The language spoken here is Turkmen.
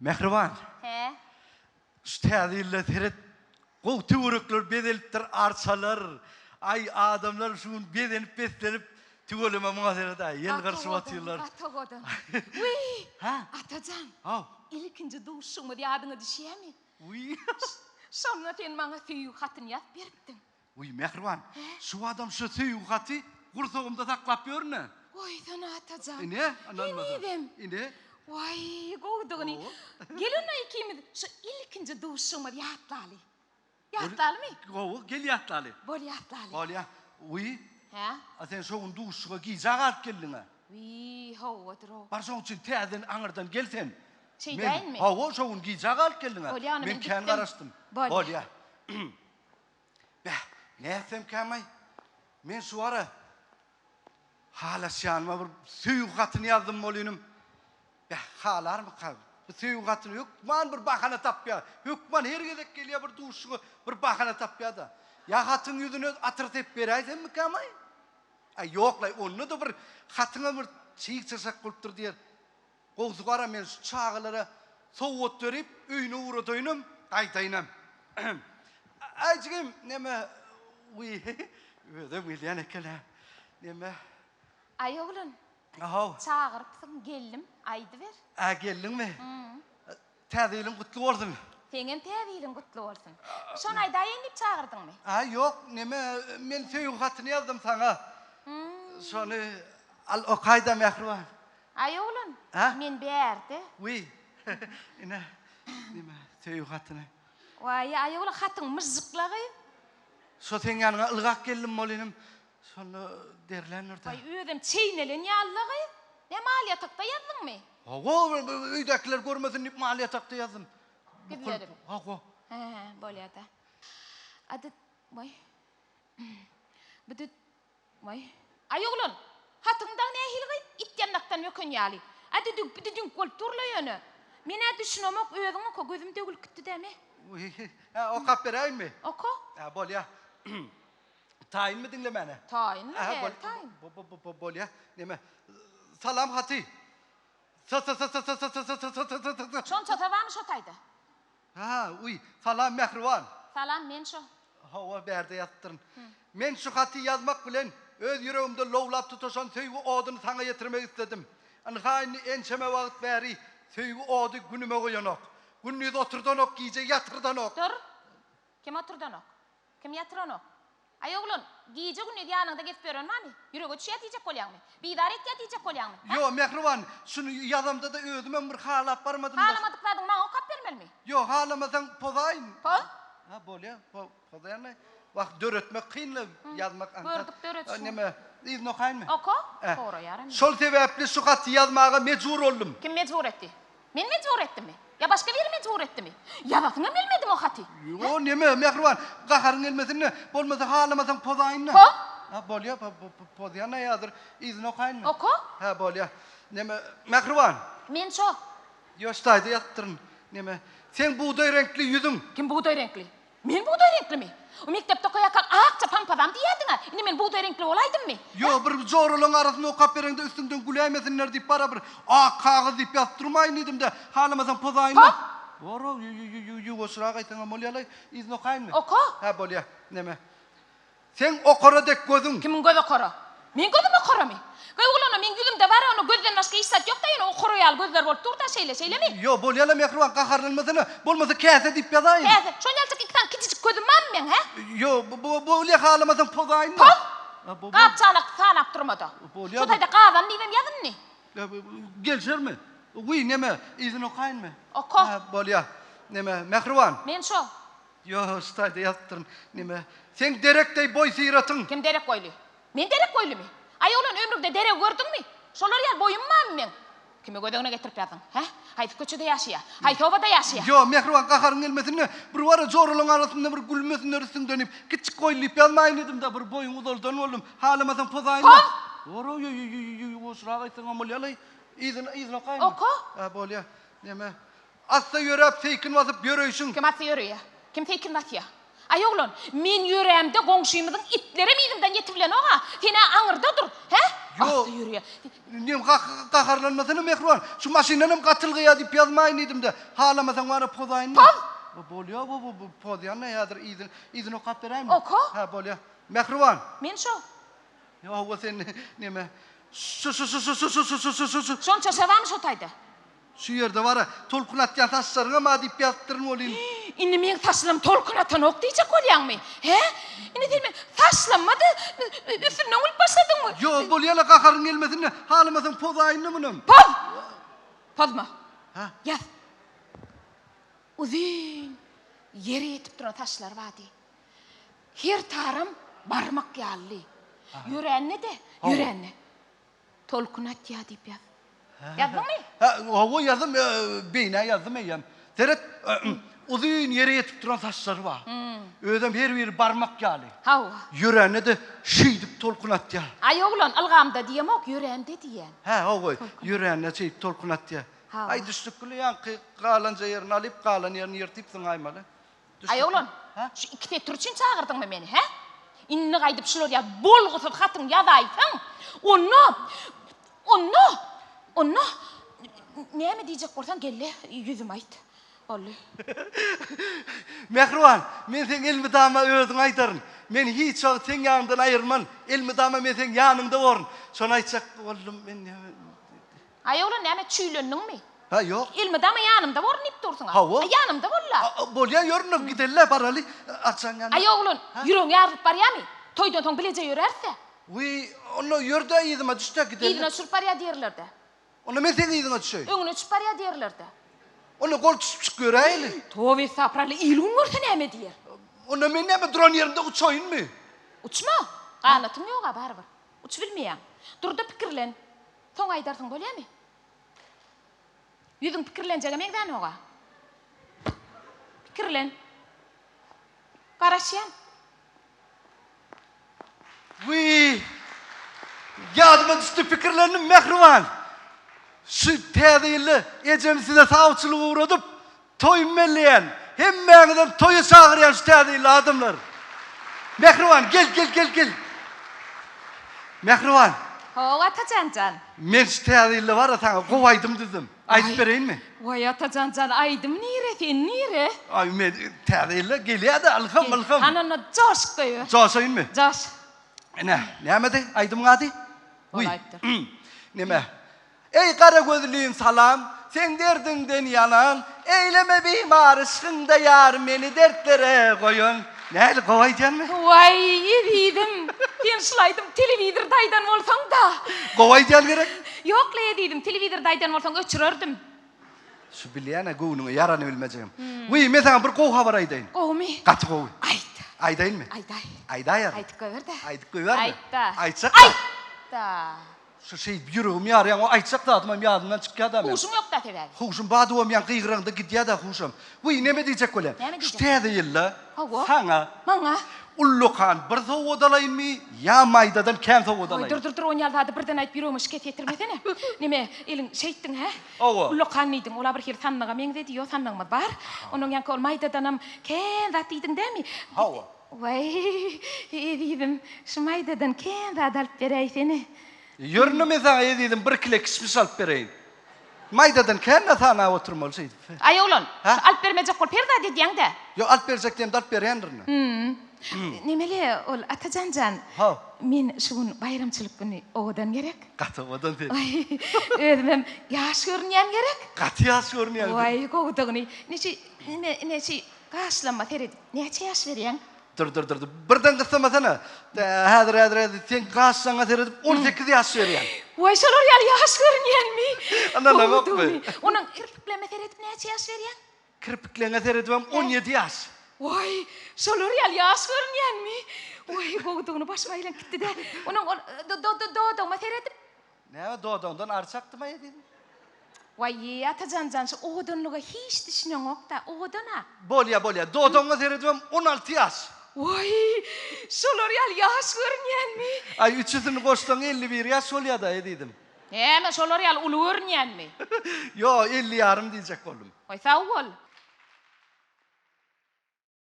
Mähriban. Hä? Şu täze ýylda seret, gowy töwerekler bezelipdir, arçalar. Aý, adamlar şu gün bezenip beslenip, tüweleme muňa seret-aý, ýylgyryşyp otyrlar. Gaty owadan, gaty owadan. Wiý! Hä? Atajan. Haw. Ilkinji duşuşygymyz ýadyňa düşýärmi? Wiý. Şonda sen maňa söýgi hatyny ýazyp beripdiň. Wiý, mähriban, şu adam şu söýgi haty gursagymda saklap ýörün-ä. Goýsana, Atajan. Ine, ynanmasaň. Henizem. Ine. Waý, gowudygyny. Gel onda ikimiz şu ilkinji duşuşygymyzy ýatlaly. Ýatlalymy? Gowy, gel ýatlaly. Bol ýatlaly. Bolýa. Wiý. Hä? A sen şo gün duşuşyga gijä galyp geldiň-ä. Wiý, hawa-dyr-ow. Bar şoň üçin täzeden aňyrdan gel sen. Şeýdäýinmi? Hawa, şo gün gijä galyp geldiň-ä. Bolýa, onda men Men kän gitdim. garaşdym. Bolýa. Bolýa. Bäh, nätsemkäm-aý? Men şu ara halaşýanyma bir söýgi hatyny ýazdym bolinim. Bäh, halarmyka? Bu söýgi hatyny hökman bir bahana tapýar. Hökman her gezek gelýär bir duşuşyga bir bahana tapýar-da. Ýa hatyň ýüzüne atyr sepip beräýsemmikäm-aý? Aý, ýok-laý, onda-da bir hatyňa bir çyg-çyrşak bolupdyr diýer. Gowsy gara men şu çagalara sowgat berip öýüne ugradaýynam, gaýdaýynam. Aý jigim, neme, wiý, özem gelýän eken-ä. Neme? Aý oglan. Haw. Çagyrypsyň, geldim, aýdyber. Ä, geldiňmi? Täze ýylyň gutly bolsun. Seňem täze ýylyň gutly bolsun. Şony aýdaýyn diýip çagyrdyňmy? Aý, ýok, neme, men söýgi hatyny ýazdym saňa. Şony al okaý-da, mähriban. Aý oglan, men bärde. Wiý, ine, neme, söýgi hatyny. Waý, aý oglan, hatyň myžžyklagy. Şo seň ýanyňa ylgap geldim bol inim. Şonda derländir-dä. Waý, özem çeýnelen ýaly-la gyz. Nä, mal ýatakda ýazdyňmy? Hawa, öýdäkiler görmesin diýip mal ýatakda ýazdym. Gizledip. Hawa. Hä, bolýa-da. Ady, waý. Bu-da, waý. Aý oglan, hatyň dagy nähili gyz? It ýandakdan böken ýaly. Ady-düňk, bu-da düňk bolup dur-la ýöne. Men-ä düşünemok, özüň oka, gözüm döwülip gitdi-dä, me. Wiý, hä, okap beräýinmi? Oka. Hä, bolýa. Taýynmy diňlemäne? Taýynmy? Häli taýyn. Bolýa. Neme? Salam haty. Sa sa sa sa sa sa sa sa sa sa sa sa sa. Şonça sa barmy şo taýda? Ha, uý. Salam mähriban. Salam, men şo. Hawa, bärde ýazypdyryn. Men şu haty ýazmak bilen öz ýüregimde lowlap tutaşan söýgi oduny saňa ýetirmek isledim. Ynha indi ençeme wagt bäri söýgi ody günüme goýanok. Gündiz oturdanok, gije ýatyrdanok. Dur. Kim oturdanok? Kim ýatyranok? Aý oglan, gije-gündiz ýanyňda gezip ýören barmy? Ýürege düşýär diýjek bolýaňmy? Bizar etýär diýjek bolýaňmy? Hä? Ýo, mähriban, şuny ýazamda-da özümem bir halap barmadym-da. Halamadyk zadyňy maňa okap bermelimi? Ýo, halamasaň pozaýyn. Poz? Ha, bolýa, pozaýan-laý. Wah, döretmek kyn-la, ýazmak aňsat. Gördük döredişiňi. Neme, yzyny okaýynmy? Oka. Soraýaram. Şol sebäpli şu haty ýazmaga mejbur boldum. Kim mejbur etdi? Men mejbur etdimmi? Ýa başga biri mejbur etdimi? Ýazasyňam gelmedimi o haty? Ýo, neme, mähriban, gaharyň gelmesin-de, bolmasa halamasaň pozaýyn-da. Poz? Ha, bolýa, pozýan-a häzir. Yzyny okaýynmy? Oka. Hä, bolýa. Neme, mähriban. Men şo. Ýo, şu taýda ýazypdyryn. Neme, seň bugdaý reňkli ýüzüň. Kim bugdaý reňkli? Men bugdaý reňklimi? O mekdepde okaýarkaň akja pampazam diýýärdiň-ä. Indi men bugdaý reňkli bolaýdymmy? Ýo, bir joralaň arasynda okap bereňde üstüňden güläýmesinler diýip barabir ak kagyz diýip ýazyp durmaýyn diýdim-de, halamasaň pozaýyn-da. Poz! Bor-ow, ýuwaşrak aýtsaňam bolýa-laý. Yzyny okaýynmy? Oka! Hä, bolýa. Neme? Seň okara dek gözüň. Kimiň gözi okara? Meň gözüm okaramy? Goý oglan-a, meň ýüzümde bar ony gözden başga hiç zat ýok-da, ýöne okara ýaly gözler bolup dur-da şeýle, şeýlemi? Ýo, bolýa-la mähriban, gaharlanmasana. Bolmasa käse diýip ýazaýyn. Käse? Şol ýalyjak iki sany kiçijik gözüm barmy meň, hä? Ýo, bolýa halamasaň pozaýyn-da. Poz! Gap-çanak sanap durma-da. Bolýa. Şu taýda gazan diýibem ýaz indi. Gelşermi? Wiý, neme, yzyny okaýynmy? Oka. Hä, bolýa. Neme, mähriban. Men şo. Ýo, şu taýda ýazypdyryn. Neme, seň derek deý boý-syratyň. Kim derek boýly? Men derek boýlumy? Aý, oglan, ömrüňde deregi gördüňmi? Şolar ýaly boýum barmy meň? Kimi göz öňüne getirip ýazdyň, hä? Haýsy köçede ýaşaýar? Haýsy obada ýaşaýar? Ýo, mähriban, gaharyň gelmesin-de, bir wara joralaň arasynda bir gülmesinler üstüňden diýip, kiçjik boýly diýip ýazmaýyn diýdim-de, bir boýuňy uzaldan boldum. Halamasaň pozaýyn-da. Poz! Bor-ow, ýuwaşrak aýtsaňam bolýa-laý. Yzyny, yzyny okaýynmy? Oka. Hä, bolýa. Neme, Assa ýöräp, seýkin basyp ýöreýşiň. Kim assa ýöreýär? Kim seýkin basýar? Aý oglan, men ýörämde goňşymyzyň itlerem yzymdan ýetibilenok-a. Sen-ä aňyrda dur, hä? Ýok. Assa ýörýär. Nem gaharlanmasana Mähriban. Şu maşyndan hem gatylgyýa diýip ýazmaýyn diýdim-de. Halamasaň bara pozaýyn. Poz! Bolýa bu bu pozýan-da häzir yzyny yzyny okap beräými? Oka. Hä bolýa. Mähriban. Men şo. Hawa sen neme şu şu şu şu şu şu şu şu şu şu şu Şonça şabamy şo taýda? Şu ýerde bara tolkun atýan saçlaryňam a diýip ýazypdyryn welin. Indi meň saçlarym tolkun atanok diýjek bolýaňmy? Hä? Indi sen meň saçlamma-da üstümden gülüp başladyňmy? Ýok, bolýa-la gaharyň gelmesin-de, halamasaň pozaýyn-da munam. Poz! Pozma. Hä? Ýaz. Uzyn, ýere ýetip duran saçlary bardy. Her taram barmak ýalydy. Ýörände-de, ýörände. Tolkun atýar diýip ýaz. Ýazdyňmy? Hä, hawa ýazdym, beýnä ýazdym eýýäm. Seret, uzyn ýere ýetip duran saçlary bar. Özem her biri barmak ýaly. Hawa. Ýörände-de şeýdip tolkun atýar. Aý oglan, ylgamda diýemok, ýörände diýýän. Hä, hawa, ýörände şeýdip tolkun atýar. Hawa. Aý düşnükli, ýaňky galanja ýerini alyp, galan ýerini ýyrtypsyň aýmaly. Aý oglan, şu iki setir üçin çagyrdyňmy meni, hä? Indi gaýdyp şular ýaly bolgusyz hatyň ýazaýsaň, onda, onda, onda näme diýjek bolsaň gel-de ýüzüme aýt. Boldy. Mähriban, men seň elmydama özüňe aýdaryn. Men hiç wagt seň ýanyňdan aýrylman, elmydama men seň ýanyňda borun. Şony aýtjak boldum men. Aý oglan näme çüýlendiňmi? Hä ýok. Elmydama ýanymda borun diýip dursuň-a. Hawa. Aý ýanymda bol-la. Bolýa ýörün-le gideli-le baraly Arçaň ýanyna. Aý oglan, ýüregiň ýarylyp barýamy? Toýdan soň bileje ýöräris-dä. Wiý, onda ýör-dä yzyma düş-de gideli. Yzyna düşürip barýa diýerler-dä. Onda men seň yzyňa düşeýin. Öňüne düşüp barýa diýerler-dä. Onda gol tutuşyp ýöräýeli. Toba estagfuralla, il-gün görse näme diýer? Onda men näme duran ýerimde uçaýynmy? Uçma! Ganatyň ýog-a barybir. Uçubilmeýäň. Dur-da pikirlen. Soň aýdarsyň bolýamy? Ýüzüň pikirlenjege meňzänok-a. Pikirlen. Garaşýan. Wiý! Ýadyma düşdi, pikirlendim, mähriban. Şu täze ýylda ejem size sawçylyk ugradyp, Toýumy belleýän. Hemmäňizem toýa çagyrýan şu täze ýylda adamlar. Mähriban gel gel gel gel. Mähriban. Hawa Atajan jan. Men şu täze ýylda bara saňa gowy aýdym düzdüm. Aýdyp bereýinmi? Waý Atajan jan aýdym nire sen nire? Aý men täze ýylda gelýä-de ylham ylham. Hany onda joşup goýber. Joşaýynmy? Joş. Ine nämedi aýdymyň ady? Bolaýypdyr. Neme? Eý gara gözlim salam, seň derdiňden ýanan, Eýleme bimar yşkyňda ýar meni dertlere goýan. Nähili gowy aýdýanmy? Waý ezizim, sen şul aýdym telewizorda aýdan bolsaň-da. Gowy aýdýan gerek? Ýok-la ezizim, telewizorda aýdan bolsaň öçürerdim. Şu bilýän-ä göwnüňe ýarany bilmejegim. Wiý, men saňa bir gowy habar aýdaýyn. Gowumy? Gaty gowy. Aýt. Aýdaýynmy? Aýdaý. Aýdaýaryn. Aýdyp goýber-dä. Aýdyp goýbermi? Aýt-da. Aýtjak-da. Aýt-da. Şu şeýdip ýüregimi ýarýaň, o aýtjak zadymam ýadymdan çykýa-da meň. Huşuň ýok-da sebäbi. Huşum badybam ýaň gygyraňda gidýä-dä huşum. Wiý, neme diýjek bolýan? Näme Şu diýjek? täze ýylda Hawa. saňa Maňa. ullakan bir sowgat alaýynmy ýa maýdadan kän sowgat Oý, alaýyn? dur, dur, dur, onýaly zady birden aýdyp ýüregime şikes ýetirmesene. Neme, eliň şeýtdiň, hä? Hawa. Ullakan diýdiň, ol-a bir hili sandyga meňzedi, ýo, sandygymyz bar. Onuň ýaňky ol maýdadanam kän zat diýdiň dämi? Hawa. Waý, ezizim, şu maýdadan kän zat alyp beräýsene. Ýörün-de men saňa ezizim bir kile kişmiş alyp bereýin. Maýdadan kän-de sanap oturmaly şeýdip. Aý oglan, Hä? şu alyp bermejek bolup her zat edýäň-dä. Ýok, alyp berjek diýemde alyp berýändirin. Nemeli ol, Atajan jan. Haw. Men şu gün baýramçylyk güni owadan gerek. Gaty owadan sen. Waý, özümem ýaş görünýän gerek. Gaty ýaş görünýäň sen. Waý, gowudygyny. Neçe, ine, ine şi Gaşlama seredip näçe ýaş berýäň? Dur dur dur birden gyssamasana. Häzir häzir häzir seň gaşlaňa seredip 18 ýaş berýän. Waý şolar ýaly ýaş görünýänmi? Ynanamokmy? Onuň kirpikleme seredip näçe ýaş berýäň? Kirpikleňe seredibem 17 ýaş. Waý şolar ýaly ýaş görünýänmi? Waý gowudygyny başym aýlanyp gitdi-dä. Onuň ol dodagyma seredip. Näme dodagyňdan ary çakdyma ezizim? Waý, Atajan jan, şu owadanlyga hiç düşüneňok-da, owadan-a. Bolýa, bolýa. Dodagyňa seredibem 16 ýaş. Waý, şolar ýaly ýaş görünýänmi? Aý, üçüsini goşsaň 51 ýaş bolýa-da, ezizim. Näme, şolar ýaly uly görünýänmi? Ýo, 50 ýarym diýjek boldum. Waý, sag bol.